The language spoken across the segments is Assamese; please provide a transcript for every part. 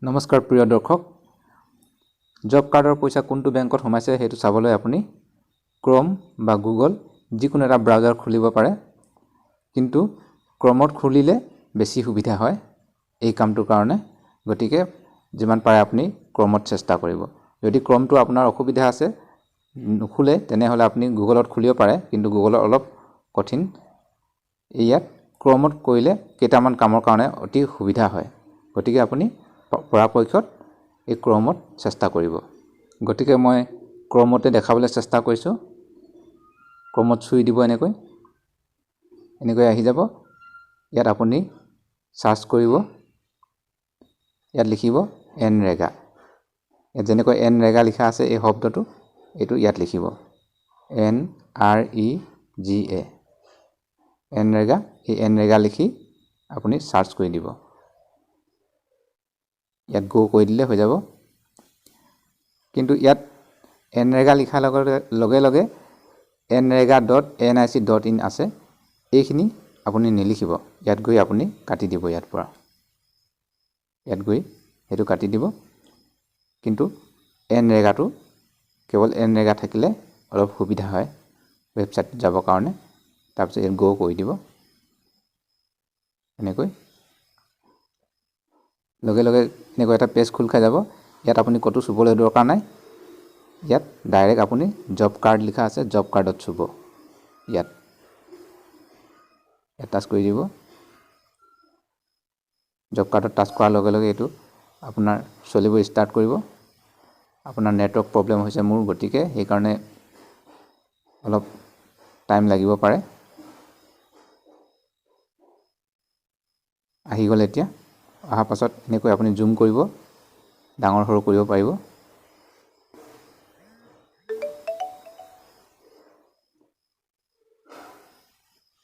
নমস্কাৰ প্ৰিয় দৰ্শক, জব কাৰ্ডৰ পইচা কোনটো বেংকত সোমাইছে সেইটো চাবলৈ আপুনি ক্ৰম বা গুগল যিকোনো এটা ব্ৰাউজাৰ খুলিব পাৰে, কিন্তু ক্ৰমত খুলিলে বেছি সুবিধা হয় এই কামটোৰ কাৰণে। গতিকে যিমান পাৰে আপুনি ক্ৰমত চেষ্টা কৰিব। যদি ক্ৰমটো আপোনাৰ অসুবিধা আছে নুখুলে, তেনেহ'লে আপুনি গুগলত খুলিব পাৰে, কিন্তু গুগলত অলপ কঠিন। ইয়াত ক্ৰমত কৰিলে কেইটামান কামৰ কাৰণে অতি সুবিধা হয়, গতিকে আপুনি পৰাপক্ষত এই ক্ৰমত চেষ্টা কৰিব। গতিকে মই ক্ৰমতে দেখাবলৈ চেষ্টা কৰিছোঁ। ক্ৰমত চুই দিব, এনেকৈ এনেকৈ আহি যাব। ইয়াত আপুনি চাৰ্চ কৰিব, ইয়াত লিখিব এনৰেগা। ইয়াত যেনেকৈ এনৰেগা লিখা আছে এই শব্দটো, এইটো ইয়াত লিখিব NREGA, NREGA. এই এনৰেগা লিখি আপুনি চাৰ্চ কৰি দিব। ইয়াত গ' কৰি দিলে হৈ যাব। কিন্তু ইয়াত এনৰেগা লিখাৰ লগে লগে nrega.nic.in আছে, এইখিনি আপুনি নিলিখিব। ইয়াত গৈ আপুনি কাটি দিব, ইয়াৰ পৰা ইয়াত গৈ সেইটো কাটি দিব। কিন্তু এনৰেগাটো কেৱল এনৰেগা থাকিলে অলপ সুবিধা হয় ৱেবছাইটত যাবৰ কাৰণে। তাৰপিছত ইয়াত গ' কৰি দিব এনেকৈ। লগে লগে এনেকৈ এটা পেজ খোল খাই যাব। ইয়াত আপুনি ক'তো চুবলৈ দৰকাৰ নাই। ইয়াত ডাইৰেক্ট আপুনি জব কাৰ্ড লিখা আছে, জব কাৰ্ডত চুব। ইয়াত টাচ কৰি দিব। জব কাৰ্ডত টাচ কৰাৰ লগে লগে এইটো আপোনাৰ চলিব ষ্টাৰ্ট কৰিব। আপোনাৰ নেটৱৰ্ক প্ৰব্লেম হৈছে মোৰ, গতিকে সেইকাৰণে অলপ টাইম লাগিব পাৰে। আহি গ'ল। এতিয়া অহাৰ পাছত এনেকৈ আপুনি জুম কৰিব, ডাঙৰ সৰু কৰিব পাৰিব।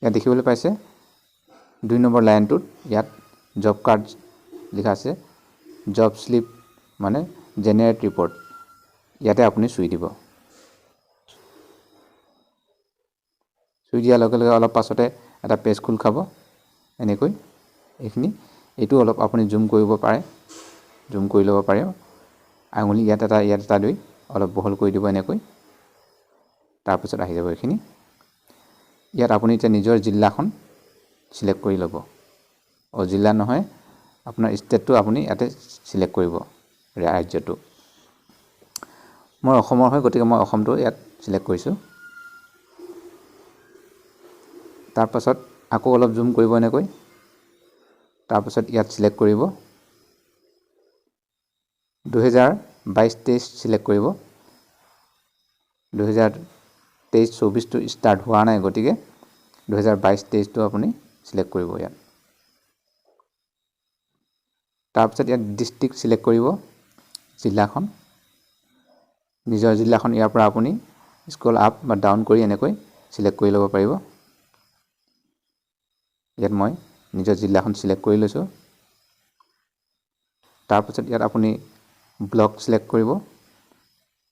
ইয়াত দেখিবলৈ পাইছে 2 নম্বৰ লাইনটোত ইয়াত জব কাৰ্ড লিখা আছে, জব শ্লিপ মানে জেনেৰেট ৰিপৰ্ট, ইয়াতে আপুনি চুই দিব। চুই দিয়াৰ লগে লগে অলপ পাছতে এটা পেজ খোল খাব এনেকৈ। এইখিনি এইটো অলপ আপুনি জুম কৰিব পাৰে, জুম কৰি ল'ব পাৰে। আঙুলি ইয়াত এটা ইয়াত এটা দুই অলপ বহল কৰি দিব এনেকৈ। তাৰপিছত আহি যাব এইখিনি। ইয়াত আপুনি এতিয়া নিজৰ জিলাখন চিলেক্ট কৰি ল'ব। জিলা নহয়, আপোনাৰ ষ্টেটটো আপুনি ইয়াতে চিলেক্ট কৰিব, ৰাজ্যটো। মই অসমৰ হয়, গতিকে মই অসমটো ইয়াত চিলেক্ট কৰিছোঁ। তাৰপাছত আকৌ অলপ জুম কৰিব এনেকৈ। তাৰপাছত ইয়াত চিলেক্ট কৰিব 2022-23 চিলেক্ট কৰিব। 2023-24টো ষ্টাৰ্ট হোৱা নাই, গতিকে 2022-23টো আপুনি চিলেক্ট কৰিব ইয়াত। তাৰপিছত ইয়াত ডিষ্ট্ৰিক্ট চিলেক্ট কৰিব, জিলাখন, নিজৰ জিলাখন ইয়াৰ পৰা আপুনি স্ক্ৰল আপ বা ডাউন কৰি এনেকৈ চিলেক্ট কৰি ল'ব পাৰিব। ইয়াত মই নিজৰ জিলাখন চিলেক্ট কৰি লৈছোঁ। তাৰপিছত ইয়াত আপুনি ব্লক চিলেক্ট কৰিব।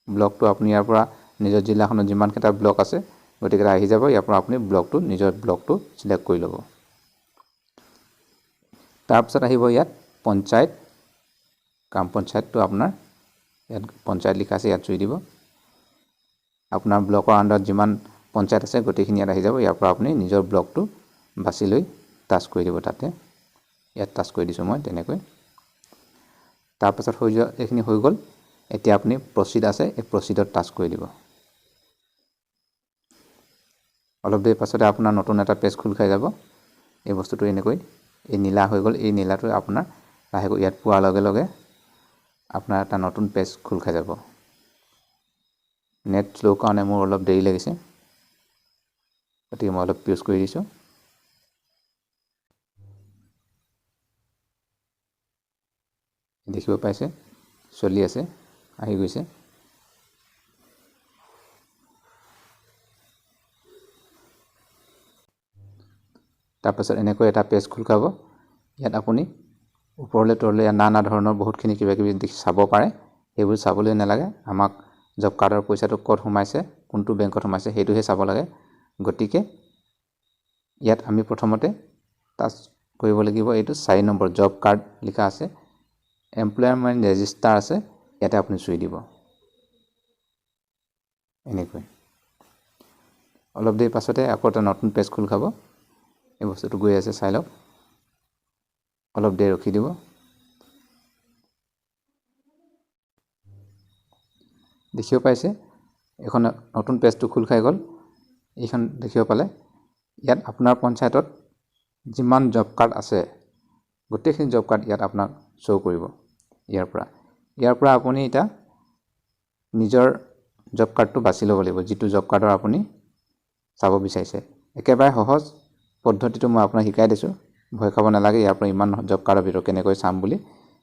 ব্লকটো আপুনি ইয়াৰ পৰা নিজৰ জিলাখনত যিমানকেইটা ব্লক আছে গতিকে আহি যাব। ইয়াৰ পৰা আপুনি ব্লকটো, নিজৰ ব্লকটো চিলেক্ট কৰি ল'ব। তাৰপিছত আহিব ইয়াত পঞ্চায়ত, গ্ৰাম পঞ্চায়তটো আপোনাৰ ইয়াত পঞ্চায়ত লিখা আছে, ইয়াত চুই দিব। আপোনাৰ ব্লকৰ আণ্ডাৰত যিমান পঞ্চায়ত আছে গোটেইখিনি ইয়াত আহি যাব। ইয়াৰ পৰা আপুনি নিজৰ ব্লকটো বাছি লৈ টাচ কৰি দিব তাতে। ইয়াত টাচ কৰি দিছোঁ মই তেনেকৈ। তাৰপাছত হৈ যোৱা এইখিনি হৈ গ'ল। এতিয়া আপুনি প্ৰচিড আছে, এই প্ৰচিডত টাচ কৰি দিব। অলপ দেৰি পাছতে আপোনাৰ নতুন এটা পেজ খোল খাই যাব। এই বস্তুটো এনেকৈ এই নীলা হৈ গ'ল। এই নীলাটো আপোনাৰ লাহেকৈ ইয়াত পোৱাৰ লগে লগে আপোনাৰ এটা নতুন পেজ খোল খাই যাব। নেট শ্ল' কাৰণে মোৰ অলপ দেৰি লাগিছে, গতিকে মই অলপ পিউজ কৰি দিছোঁ। দেখিব পাইছে চলি আছে, আহি গৈছে। তাৰপাছত এনেকৈ এটা পেজ খোল খাব। ইয়াত আপুনি ওপৰলৈ তললৈ নানা ধৰণৰ বহুতখিনি কিবা কিবি দেখি চাব পাৰে। সেইবোৰ চাবলৈ নালাগে, আমাক জব কাৰ্ডৰ পইচাটো ক'ত সোমাইছে, কোনটো বেংকত সোমাইছে সেইটোহে চাব লাগে। গতিকে ইয়াত আমি প্ৰথমতে টাচ কৰিব লাগিব এইটো 4 নম্বৰ জব কাৰ্ড লিখা আছে, এমপ্লয়মেণ্ট ৰেজিষ্টাৰ আছে, ইয়াতে আপুনি চুই দিব এনেকৈ। অলপ দেৰি পাছতে আকৌ এটা নতুন পেজ খোল খাব। এই বস্তুটো গৈ আছে, চাই লওক। অলপ দেৰি ৰখি দিব। দেখিব পাইছে এখন নতুন পেজটো খোল খাই গ'ল। এইখন দেখিব পালে ইয়াত আপোনাৰ পঞ্চায়তত যিমান জব কাৰ্ড আছে গোটেইখিনি জব কাৰ্ড ইয়াত আপোনাক শ্ব' কৰিব। ইয়াৰ পৰা আপুনি এতিয়া নিজৰ জব কাৰ্ডটো বাছি ল'ব লাগিব, যিটো জব কাৰ্ডৰ আপুনি চাব বিচাৰিছে। একেবাৰে সহজ পদ্ধতিটো মই আপোনাক শিকাই দিছোঁ, ভয় খাব নালাগে। ইয়াৰ পৰা ইমান জব কাৰ্ডৰ ভিতৰত কেনেকৈ চাম বুলি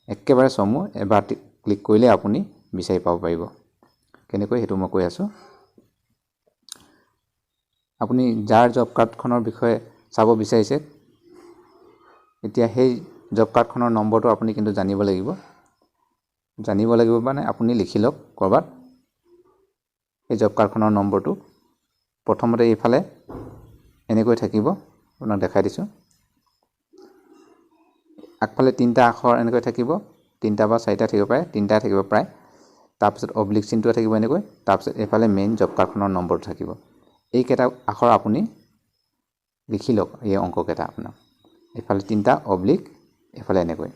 একেবাৰে চমু এবাৰ ক্লিক কৰিলে আপুনি বিচাৰি পাব পাৰিব। কেনেকৈ সেইটো মই কৈ আছোঁ। আপুনি যাৰ জব কাৰ্ডখনৰ বিষয়ে চাব বিচাৰিছে এতিয়া সেই জব কাৰ্ডখনৰ নম্বৰটো আপুনি কিন্তু জানিব লাগিব। জানিব লাগিব মানে আপুনি লিখি লওক ক'ৰবাত সেই জব কাৰ্ডখনৰ নম্বৰটো। প্ৰথমতে এইফালে এনেকৈ থাকিব, আপোনাক দেখাই দিছোঁ। আগফালে তিনিটা আখৰ এনেকৈ থাকিব, তিনিটা বা চাৰিটা থাকিব পাৰে, তিনিটাই থাকিব প্ৰায়। তাৰপিছত অব্লিক চিনটো থাকিব এনেকৈ, তাৰপিছত এইফালে মেইন জব কাৰ্ডখনৰ নম্বৰটো থাকিব। এইকেইটা আখৰ আপুনি লিখি লওক, এই অংককেইটা আপোনাৰ এইফালে তিনিটা অব্লিক, এইফালে এনেকৈ।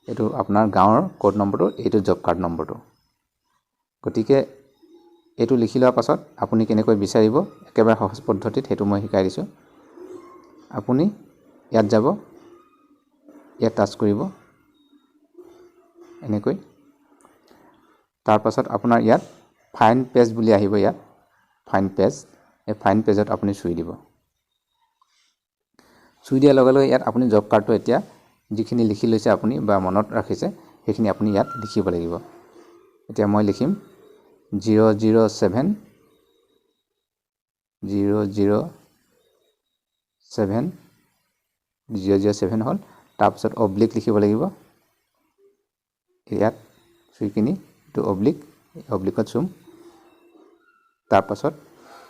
এইটো আপোনাৰ গাঁৱৰ ক'ড নম্বৰটো, এইটো জব কাৰ্ড নম্বৰটো। গতিকে এইটো লিখি লোৱাৰ পাছত আপুনি কেনেকৈ বিচাৰিব একেবাৰে সহজ পদ্ধতিত সেইটো মই শিকাই দিছোঁ। আপুনি ইয়াত যাব, ইয়াত টাচ কৰিব এনেকৈ। তাৰপাছত আপোনাৰ ইয়াত ফাইন পেজ বুলি আহিব, ইয়াত ফাইন পেজ, এই ফাইন পেজত আপুনি চুই দিব। চুই দিয়াৰ লগে লগে ইয়াত আপুনি জব কাৰ্ডটো এতিয়া যিখিনি লিখি লৈছে আপুনি বা মনত ৰাখিছে সেইখিনি আপুনি ইয়াত লিখিব লাগিব। এতিয়া মই লিখিম 0 0 7 0 0 7 0 0 7 হ'ল। তাৰপিছত অব্লিক লিখিব লাগিব, ইয়াত চুই কিনি এইটো অব্লিক, অব্লিকত চুম। তাৰপাছত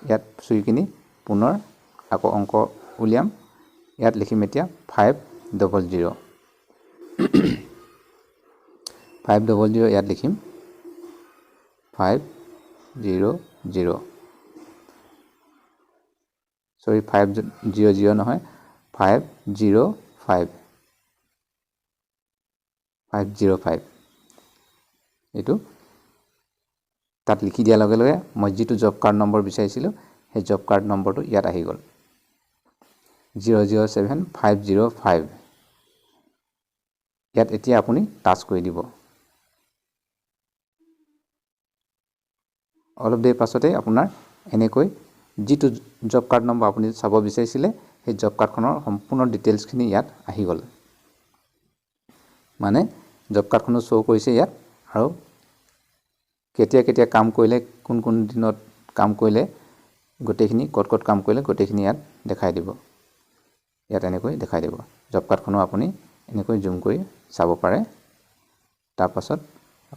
ইয়াত চুই কিনি পুনৰ আকৌ অংক উলিয়াম। ইয়াত লিখিম এতিয়া 5 00 5 00 ইয়াত লিখিম 5 0 0, চৰি 5 0 0 নহয়, 5 0 5 5 0 5। এইটো তাত লিখি দিয়াৰ লগে লগে মই যিটো জব কাৰ্ড নম্বৰ বিচাৰিছিলোঁ সেই জব কাৰ্ড নম্বৰটো ইয়াত আহি গ'ল, 0 0 7 5 0 5। ইয়াত এতিয়া আপুনি টাচ কৰি দিব। অলপ দেৰি পাছতেই আপোনাৰ এনেকৈ যিটো জব কাৰ্ড নম্বৰ আপুনি চাব বিচাৰিছিলে সেই জব কাৰ্ডখনৰ সম্পূৰ্ণ ডিটেইলছখিনি ইয়াত আহি গ'ল। মানে জব কাৰ্ডখনো শ্ব' কৰিছে ইয়াত, আৰু কেতিয়া কেতিয়া কাম কৰিলে, কোন কোন দিনত কাম কৰিলে, গোটেইখিনি ক'ত ক'ত কাম কৰিলে গোটেইখিনি ইয়াত দেখাই দিব। ইয়াত এনেকৈ দেখাই দিব। জব কাৰ্ডখনো আপুনি এনেকৈ জুম কৰি চাব পাৰে। তাৰপাছত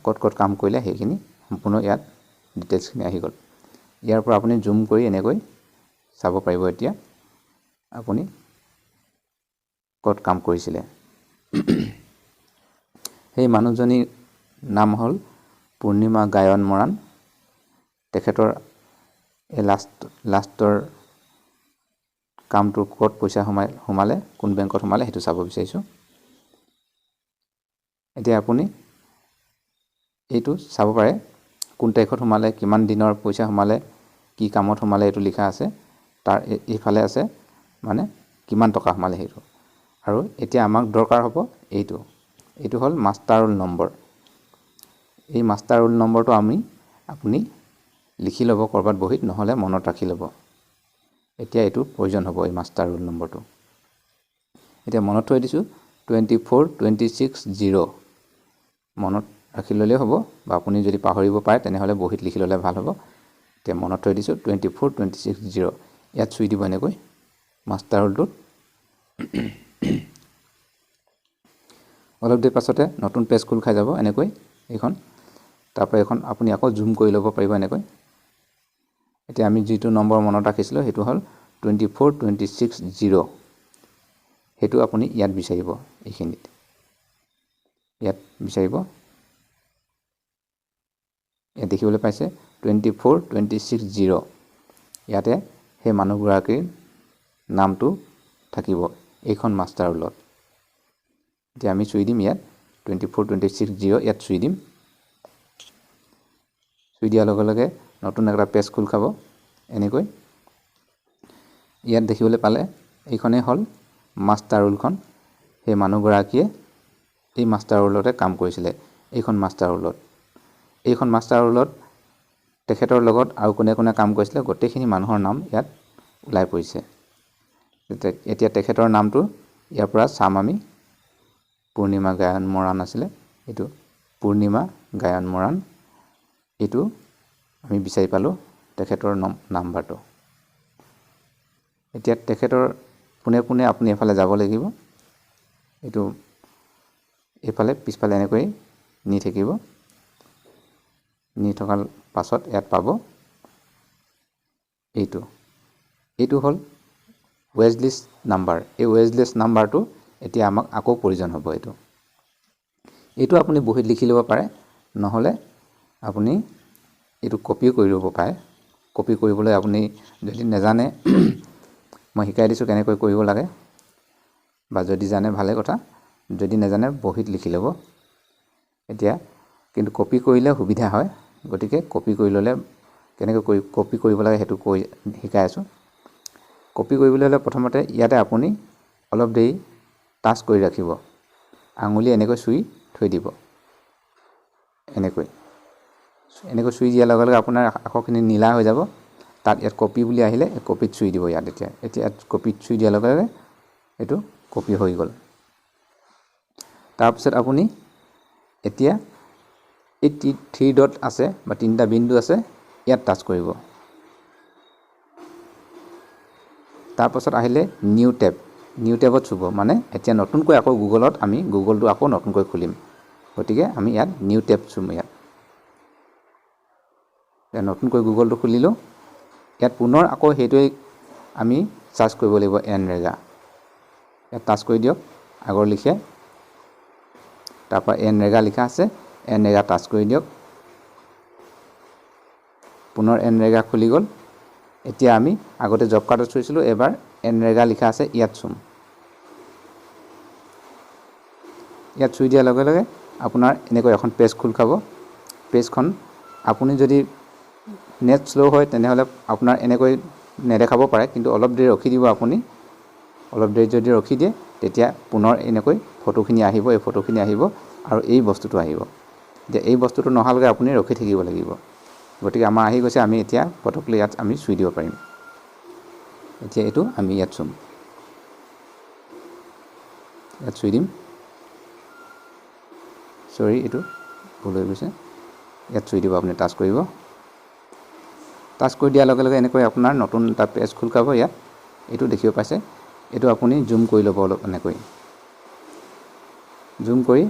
ক'ত ক'ত কাম কৰিলে সেইখিনি সম্পূৰ্ণ ইয়াত ডিটেইলছখিনি আহি গ'ল। ইয়াৰ পৰা আপুনি জুম কৰি এনেকৈ চাব পাৰিব এতিয়া আপুনি ক'ত কাম কৰিছিলে। সেই মানুহজনীৰ নাম হ'ল পূৰ্ণিমা গায়ন মৰাণ। তেখেতৰ এই লাষ্টৰ কামটো ক'ত পইচা সোমালে, কোন বেংকত সোমালে সেইটো চাব বিচাৰিছোঁ। এতিয়া আপুনি এইটো চাব পাৰে কোন তাৰিখত সোমালে, কিমান দিনৰ পইচা সোমালে, কি কামত সোমালে এইটো লিখা আছে। তাৰ এইফালে আছে মানে কিমান টকা সোমালে সেইটো। আৰু এতিয়া আমাক দৰকাৰ হ'ব এইটো, এইটো হ'ল মাষ্টাৰ ৰোল নম্বৰ। এই মাষ্টাৰ ৰোল নম্বৰটো আপুনি লিখি ল'ব ক'ৰবাত বহীত, নহ'লে মনত ৰাখি ল'ব। এতিয়া এইটো প্ৰয়োজন হ'ব এই মাষ্টাৰ ৰোল নম্বৰটো। এতিয়া মনত থৈ দিছোঁ 24 26 0, মনত ৰাখি ল'লেই হ'ব, বা আপুনি যদি পাহৰিব পাৰে তেনেহ'লে বহীত লিখি ল'লে ভাল হ'ব। এতিয়া মনত থৈ দিছোঁ 24 26 0। ইয়াত চুই দিব এনেকৈ মাষ্টাৰ ৰোলটোত। অলপ দেৰি পাছতে নতুন পেজ খোল খাই যাব এনেকৈ এইখন। তাৰপৰা এইখন আপুনি আকৌ জুম কৰি ল'ব পাৰিব এনেকৈ। এতিয়া আমি যিটো নম্বৰ মনত ৰাখিছিলোঁ সেইটো হ'ল 24 26 0, সেইটো আপুনি ইয়াত বিচাৰিব এইখিনিত। ইয়াত বিচাৰিব। ইয়াত দেখিবলৈ পাইছে 24 26 0। ইয়াতে সেই মানুহগৰাকীৰ নামটো থাকিব এইখন মাষ্টাৰ ৰোলত। এতিয়া আমি চুই দিম ইয়াত 24 26 0, ইয়াত চুই দিম। চুই দিয়াৰ লগে লগে নতুন এটা পেজ খোল খাব এনেকৈ। ইয়াত দেখিবলৈ পালে এইখনেই হ'ল মাষ্টাৰ ৰোলখন। সেই মানুহগৰাকীয়ে এই মাষ্টাৰ ৰোলতে কাম কৰিছিলে, এইখন মাষ্টাৰ ৰোলত। এইখন মাষ্টাৰ ৰোলত তেখেতৰ লগত আৰু কোনে কোনে কাম কৰিছিলে গোটেইখিনি মানুহৰ নাম ইয়াত ওলাই পৰিছে। এতিয়া তেখেতৰ নামটো ইয়াৰ পৰা চাম আমি। পূৰ্ণিমা গায়ন মৰাণ আছিলে, এইটো পূৰ্ণিমা গায়ন মৰাণ, এইটো আমি বিচাৰি পালোঁ তেখেতৰ নাম্বাৰটো। এতিয়া তেখেতৰ পোনে পোনে আপুনি এফালে যাব লাগিব, এইটো এইফালে পিছফালে এনেকৈ নি থাকিব। নি থকাৰ পাছত ইয়াত পাব এইটো, এইটো হ'ল ৱেজ লিষ্ট নাম্বাৰ। এই ৱেজ লিষ্ট নাম্বাৰটো এতিয়া আমাক আকৌ প্ৰয়োজন হ'ব। এইটো আপুনি বহীত লিখি ল'ব পাৰে, নহ'লে আপুনি এইটো কপিও কৰি ল'ব পাৰে। কপি কৰিবলৈ আপুনি যদি নেজানে মই শিকাই দিছোঁ কেনেকৈ কৰিব লাগে, বা যদি জানে ভালে কথা, যদি নেজানে বহীত লিখি ল'ব। এতিয়া কিন্তু কপি কৰিলে সুবিধা হয়, গতিকে কপি কৰি ল'লে কেনেকৈ কপি কৰিব লাগে সেইটো কৈ শিকাই আছোঁ। কপি কৰিবলৈ হ'লে প্ৰথমতে ইয়াতে আপুনি অলপ দেৰি টাচ কৰি ৰাখিব, আঙুলি এনেকৈ চুই থৈ দিব, এনেকৈ এনেকৈ চুই দিয়াৰ লগে লগে আপোনাৰ আখৰখিনি নীলা হৈ যাব। তাত ইয়াত কপি বুলি আহিলে কপিত চুই দিব ইয়াত। এতিয়া এতিয়া ইয়াত কপিত চুই দিয়াৰ লগে লগে এইটো কপি হৈ গ'ল। তাৰপিছত আপুনি এতিয়া এই থ্ৰী ডট আছে বা তিনিটা বিন্দু আছে, ইয়াত টাচ কৰিব। তাৰপাছত আহিলে নিউ টেব, নিউ টেবত চুব, মানে এতিয়া নতুনকৈ আকৌ গুগলত আমি গুগলটো আকৌ নতুনকৈ খুলিম, গতিকে আমি ইয়াত নিউ টেব চুম। ইয়াত নতুনকৈ গুগলটো খুলিলোঁ, ইয়াত পুনৰ আকৌ সেইটোৱেই আমি চাৰ্চ কৰিব লাগিব, এনৰেগা। ইয়াত টাচ কৰি দিয়ক আগৰ লিখে, তাৰপৰা এনৰেগা লিখা আছে, এনৰেগা টাচ কৰি দিয়ক। পুনৰ এনৰেগা খুলি গ'ল। এতিয়া আমি আগতে জব কাৰ্ডত চুইছিলোঁ, এবাৰ এনৰেগা লিখা আছে ইয়াত চুম। ইয়াত চুই দিয়াৰ লগে লগে আপোনাৰ এনেকৈ এখন পেজ খোল খাব। পেজখন আপুনি যদি নেট শ্ল' হয় তেনেহ'লে আপোনাৰ এনেকৈ নেদেখাব পাৰে, কিন্তু অলপ দেৰি ৰখি দিব আপুনি। অলপ দেৰি যদি ৰখি দিয়ে তেতিয়া পুনৰ এনেকৈ ফটোখিনি আহিব, এই ফটোখিনি আহিব আৰু এই বস্তুটো আহিব। এতিয়া এই বস্তুটো নহালৈকে আপুনি ৰখি থাকিব লাগিব। গতিকে আমাৰ আহি গৈছে, আমি এতিয়া ফটোকলৈ ইয়াত আমি চুই দিব পাৰিম। এতিয়া এইটো আমি ইয়াত চুম, ইয়াত চুই দিম। চৰি, এইটো ভুল হৈ গৈছে। ইয়াত চুই দিব, আপুনি টাচ কৰিব। টাচ কৰি দিয়াৰ লগে লগে এনেকৈ আপোনাৰ নতুন এটা পেজ খোল খাব। ইয়াত এইটো দেখিব পাইছে, এইটো আপুনি জুম কৰি ল'ব অলপ এনেকৈ জুম কৰি।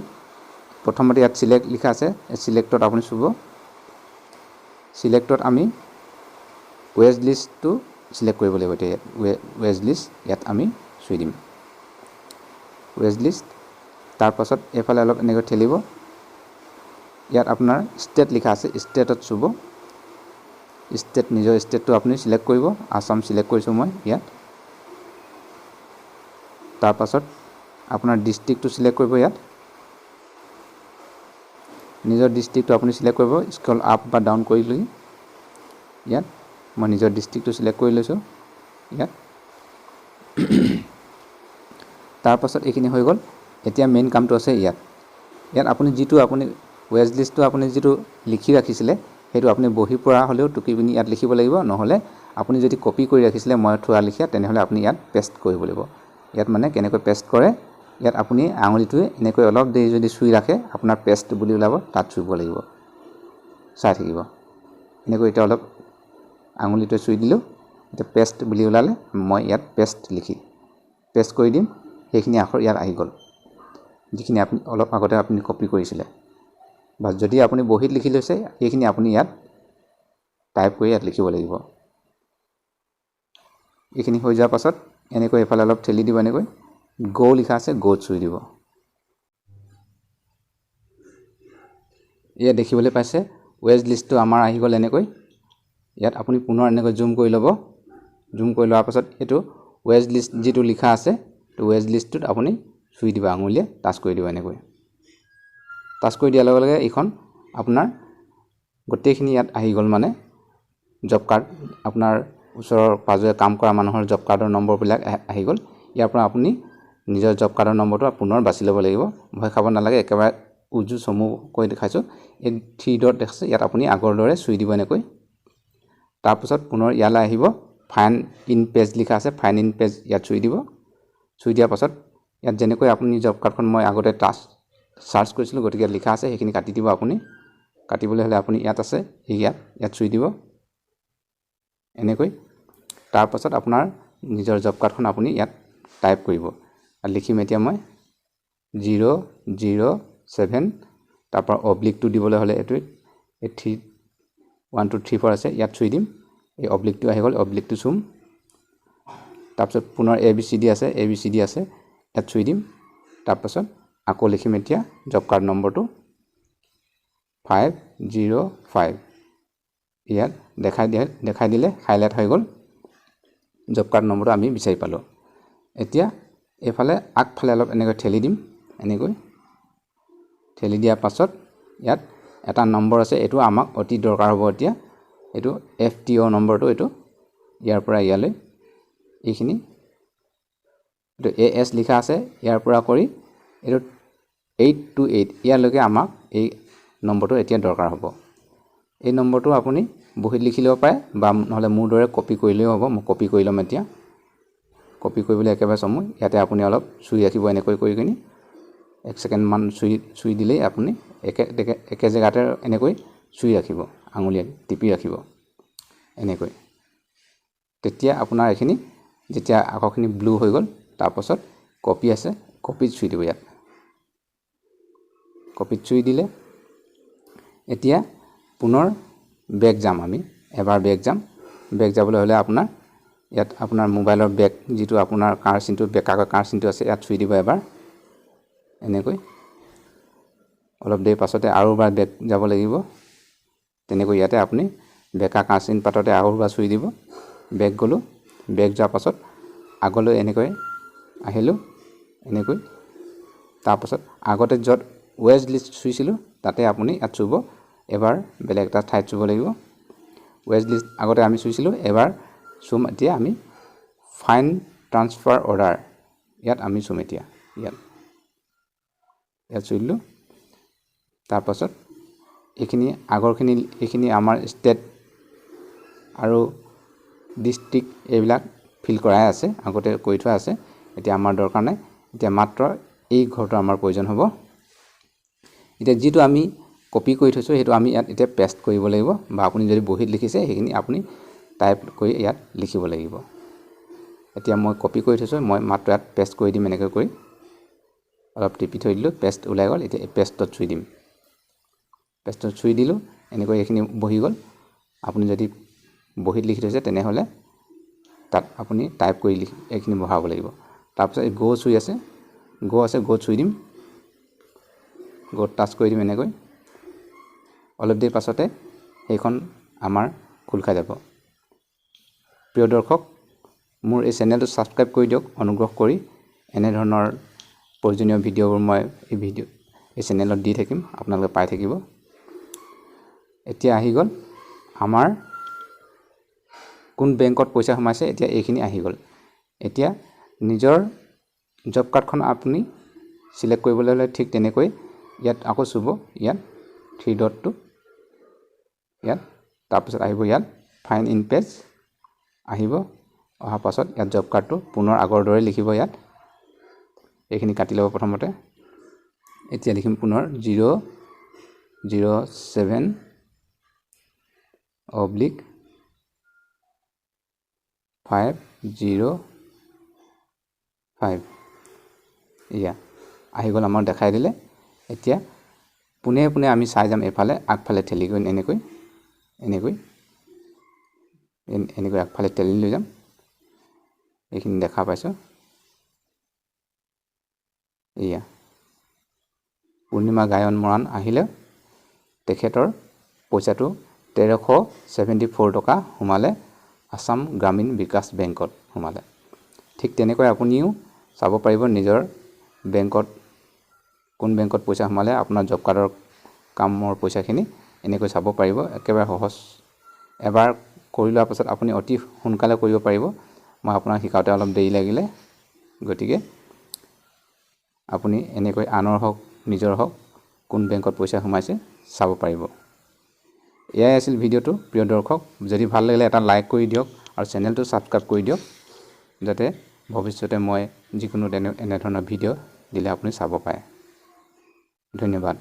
প্ৰথমতে ইয়াত চিলেক্ট লিখা আছে, এই চিলেক্টত আপুনি চুব। চিলেক্টত আমি ৱেজ লিষ্টটো চিলেক্ট কৰিব লাগিব। এতিয়া ইয়াত ৱেজ লিষ্ট ইয়াত আমি চুই দিম, ৱেজ লিষ্ট। তাৰপাছত এইফালে অলপ এনেকৈ ঠেলিব, ইয়াত আপোনাৰ ষ্টেট লিখা আছে, ষ্টেটত চুব। ষ্টেট, নিজৰ ষ্টেটটো আপুনি চিলেক্ট কৰিব, আছাম চিলেক্ট কৰিছোঁ মই ইয়াত। তাৰপাছত আপোনাৰ ডিষ্ট্ৰিক্টটো চিলেক্ট কৰিব, ইয়াত নিজৰ ডিষ্ট্ৰিক্টটো আপুনি চিলেক্ট কৰিব, স্ক্ৰল আপ বা ডাউন কৰি লৈ ইয়াত মই নিজৰ ডিষ্ট্ৰিক্টটো চিলেক্ট কৰি লৈছোঁ ইয়াত। তাৰপাছত এইখিনি হৈ গ'ল। এতিয়া মেইন কামটো আছে ইয়াত। ইয়াত আপুনি যিটো আপুনি ৱেজ লিষ্টটো আপুনি যিটো লিখি ৰাখিছিলে সেইটো আপুনি বহীৰ পৰা হ'লেও টুকি পিনি ইয়াত লিখিব লাগিব, নহ'লে আপুনি যদি কপি কৰি ৰাখিছিলে মই থোৱা লিখীয়া, তেনেহ'লে আপুনি ইয়াত পেষ্ট কৰিব লাগিব। ইয়াত মানে কেনেকৈ পেষ্ট কৰে, ইয়াত আপুনি আঙুলিটোৱে এনেকৈ অলপ দেৰি যদি চুই ৰাখে আপোনাৰ পেষ্ট বুলি ওলাব, তাত চুব লাগিব। চাই থাকিব এনেকৈ। এতিয়া অলপ আঙুলিটোৱে চুই দিলোঁ, এতিয়া পেষ্ট বুলি ওলালে, মই ইয়াত পেষ্ট লিখি পেষ্ট কৰি দিম। সেইখিনি আখৰ ইয়াত আহি গ'ল, যিখিনি আপুনি অলপ আগতে আপুনি কপি কৰিছিলে, বা যদি আপুনি বহীত লিখি লৈছে সেইখিনি আপুনি ইয়াত টাইপ কৰি ইয়াত লিখিব লাগিব। এইখিনি হৈ যোৱাৰ পাছত এনেকৈ এইফালে অলপ ঠেলি দিব, এনেকৈ গ' লিখা আছে, গ'ত চুই দিব। এয়া দেখিবলৈ পাইছে ৱেজ লিষ্টটো আমাৰ আহি গ'ল এনেকৈ। ইয়াত আপুনি পুনৰ এনেকৈ জুম কৰি ল'ব। জুম কৰি লোৱাৰ পাছত এইটো ৱেজ লিষ্ট যিটো লিখা আছে, তো ৱেজ লিষ্টটোত আপুনি চুই দিব, আঙুলিয়ে টাচ কৰি দিব এনেকৈ। টাচ কৰি দিয়াৰ লগে লগে এইখন আপোনাৰ গোটেইখিনি ইয়াত আহি গ'ল, মানে জব কাৰ্ড আপোনাৰ ওচৰৰ পাজৰে কাম কৰা মানুহৰ জব কাৰ্ডৰ নম্বৰবিলাক আহি গ'ল। ইয়াৰ পৰা আপুনি নিজৰ জব কাৰ্ডৰ নম্বৰটো পুনৰ বাছি ল'ব লাগিব। ভয় খাব নালাগে, একেবাৰে উজু চমুকৈ দেখাইছোঁ। এই থ্ৰী ডট দেখাইছে, ইয়াত আপুনি আগৰ দৰে চুই দিব এনেকৈ। তাৰপাছত পুনৰ ইয়ালৈ আহিব, ফাইন ইন পেজ লিখা আছে, ফাইন ইন পেজ ইয়াত চুই দিব। চুই দিয়াৰ পাছত ইয়াত যেনেকৈ আপুনি জব কাৰ্ডখন মই আগতে টাচ চাৰ্চ কৰিছিলোঁ, গতিকে লিখা আছে, সেইখিনি কাটি দিব আপুনি। কাটিবলৈ হ'লে আপুনি ইয়াত আছে, সেই ইয়াত চুই দিব এনেকৈ। তাৰপাছত আপোনাৰ নিজৰ জব কাৰ্ডখন আপুনি ইয়াত টাইপ কৰিব। লিখিম এতিয়া মই 0 0 7, তাৰপৰা অব্লিকটো দিবলৈ হ'লে এইটো এই 3 1 2 3 4 আছে, ইয়াত চুই দিম। এই অব্লিকটো আহি গ'ল, অব্লিকটো চুম। তাৰপিছত পুনৰ এ বি চি ডি আছে, এ বি চি ডি আছে, ইয়াত চুই দিম। তাৰপাছত আকৌ লিখিম এতিয়া জব কাৰ্ড নম্বৰটো 5 0 5। ইয়াত দেখাই দিলে হাইলাইট হৈ গ'ল, জব কাৰ্ড নম্বৰটো আমি বিচাৰি পালোঁ। এতিয়া এইফালে আগফালে অলপ এনেকৈ ঠেলি দিম। এনেকৈ ঠেলি দিয়াৰ পাছত ইয়াত এটা নম্বৰ আছে, এইটো আমাক অতি দৰকাৰ হ'ব এতিয়া। এইটো এফ টি অ' নম্বৰটো, এইটো ইয়াৰ পৰা ইয়ালৈ এইখিনি, এইটো এ এছ লিখা আছে, ইয়াৰ পৰা কৰি এইটো 8 2 8 ইয়ালৈকে আমাক এই নম্বৰটো এতিয়া দৰকাৰ হ'ব। এই নম্বৰটো আপুনি বহীত লিখি ল'ব পাৰে বা নহ'লে মোৰ দৰে কপি কৰিলেও হ'ব। মই কপি কৰি ল'ম এতিয়া। কপি কৰিবলৈ একেবাৰে চমু, ইয়াতে আপুনি অলপ চুই ৰাখিব এনেকৈ কৰি কিনি এক ছেকেণ্ডমান চুই চুই দিলেই আপুনি একে একে একে জেগাতে এনেকৈ চুই ৰাখিব, আঙুলিয়ে টিপি ৰাখিব এনেকৈ। তেতিয়া আপোনাৰ এইখিনি যেতিয়া আখৰখিনি ব্লু হৈ গ'ল, তাৰপাছত কপি আছে, কপিত চুই দিব। ইয়াত কপিত চুই দিলে এতিয়া পুনৰ বেক যাম আমি, এবাৰ বেক যাম। বেক যাবলৈ হ'লে আপোনাৰ ইয়াত আপোনাৰ মোবাইলৰ বেক যিটো আপোনাৰ কাৰ চিনটো, বেকাকৈ কাৰ চিনটো আছে, ইয়াত চুই দিব এবাৰ এনেকৈ। অলপ দেৰি পাছতে আৰু এবাৰ বেক যাব লাগিব। তেনেকৈ ইয়াতে আপুনি বেকা কাঁৰ চিন পাততে আৰু এবাৰ চুই দিব। বেক গ'লোঁ। বেক যোৱাৰ পাছত আগলৈ এনেকৈ আহিলোঁ এনেকৈ। তাৰপাছত আগতে য'ত ৱেজ লিষ্ট চুইছিলোঁ, তাতে আপুনি ইয়াত চুব, এবাৰ বেলেগ এটা ঠাইত চুব লাগিব। ৱেজ লিষ্ট আগতে আমি চুইছিলোঁ, এবাৰ চুম এতিয়া আমি ফাইণ্ড ট্ৰান্সফাৰ অৰ্ডাৰ, ইয়াত আমি চুম এতিয়া। ইয়াত চুই দিলোঁ। তাৰপাছত এইখিনি আগৰখিনি, এইখিনি আমাৰ ষ্টেট আৰু ডিষ্ট্ৰিক্ট এইবিলাক ফিল কৰাই আছে, আগতে কৰি থোৱা আছে, এতিয়া আমাৰ দৰকাৰ নাই। এতিয়া মাত্ৰ এই ঘৰটো আমাৰ প্ৰয়োজন হ'ব। এতিয়া যিটো আমি কপি কৰি থৈছোঁ, সেইটো আমি ইয়াত এতিয়া পেষ্ট কৰিব লাগিব, বা আপুনি যদি বহীত লিখিছে, সেইখিনি আপুনি টাইপ কৰি ইয়াত লিখিব লাগিব। এতিয়া মই কপি কৰি থৈছোঁ, মই মাত্ৰ ইয়াত পেষ্ট কৰি দিম এনেকৈ কৰি। অলপ টিপি থৈ দিলোঁ, পেষ্ট ওলাই গ'ল। এতিয়া এই পেষ্টত চুই দিম। পেষ্টত চুই দিলোঁ এনেকৈ, এইখিনি বহি গ'ল। আপুনি যদি বহীত লিখি থৈছে, তেনেহ'লে তাত আপুনি টাইপ কৰি লিখি এইখিনি বহাব লাগিব। তাৰপিছত এই গ' চুই আছে, গ' আছে, গ'ত চুই দিম, গ'ত টাচ কৰি দিম এনেকৈ। অলপ দেৰি পাছতে সেইখন আমাৰ খোল খাই যাব। প্ৰিয় দৰ্শক, মোৰ এই চেনেলটো ছাবস্ক্ৰাইব কৰি দিয়ক অনুগ্ৰহ কৰি। এনেধৰণৰ প্ৰয়োজনীয় ভিডিঅ'বোৰ মই এই চেনেলত দি থাকিম, আপোনালোকে পাই থাকিব। এতিয়া আহি গ'ল আমাৰ কোন বেংকত পইচা সোমাইছে, এতিয়া এইখিনি আহি গ'ল। এতিয়া নিজৰ জব কাৰ্ডখন আপুনি চিলেক্ট কৰিবলৈ হ'লে ঠিক তেনেকৈ ইয়াত আকৌ চুব, ইয়াত থ্ৰী ডটটো ইয়াত। তাৰপিছত আহিব ইয়াত ফাইণ্ড ইন পেজ আহিব। অহাৰ পাছত ইয়াত জব কাৰ্ডটো পুনৰ আগৰ দৰে লিখিব। ইয়াত এইখিনি কাটি ল'ব প্ৰথমতে। এতিয়া লিখিম পুনৰ 0 0 7 oblique 5 0 5। এয়া আহি গ'ল, আমাৰ দেখাই দিলে। এতিয়া পোনে পোনে আমি চাই যাম এইফালে আগফালে ঠেলি গৈ এনেকৈ এনেকৈ এনেকৈ আগফালে ঠেলি লৈ যাম। এইখিনি দেখা পাইছোঁ, এয়া পূৰ্ণিমা গায়ন মৰাণ আহিলে। তেখেতৰ পইচাটো 1374 টকা সোমালে, আছাম গ্ৰামীণ বিকাশ বেংকত সোমালে। ঠিক তেনেকৈ আপুনিও চাব পাৰিব নিজৰ বেংকত কোন বেংকত পইচা সোমালে আপোনাৰ জব কাৰ্ডৰ কামৰ পইচাখিনি এনেকৈ চাব পাৰিব। একেবাৰে সহজ, এবাৰ কৰি লোৱাৰ পাছত আপুনি অতি সোনকালে কৰিব পাৰিব। মই আপোনাক শিকাওঁতে অলপ দেৰি লাগিলে। গতিকে আপুনি এনেকৈ আনৰ হওক, নিজৰ হওক, কোন বেংকত পইচা সোমাইছে চাব পাৰিব। এয়াই আছিল ভিডিঅ'টো। প্ৰিয় দৰ্শক, যদি ভাল লাগিলে এটা লাইক কৰি দিয়ক আৰু চেনেলটো ছাবস্ক্ৰাইব কৰি দিয়ক, যাতে ভৱিষ্যতে মই যিকোনো এনেধৰণৰ ভিডিঅ' দিলে আপুনি চাব পাৰে। ধন্যবাদ।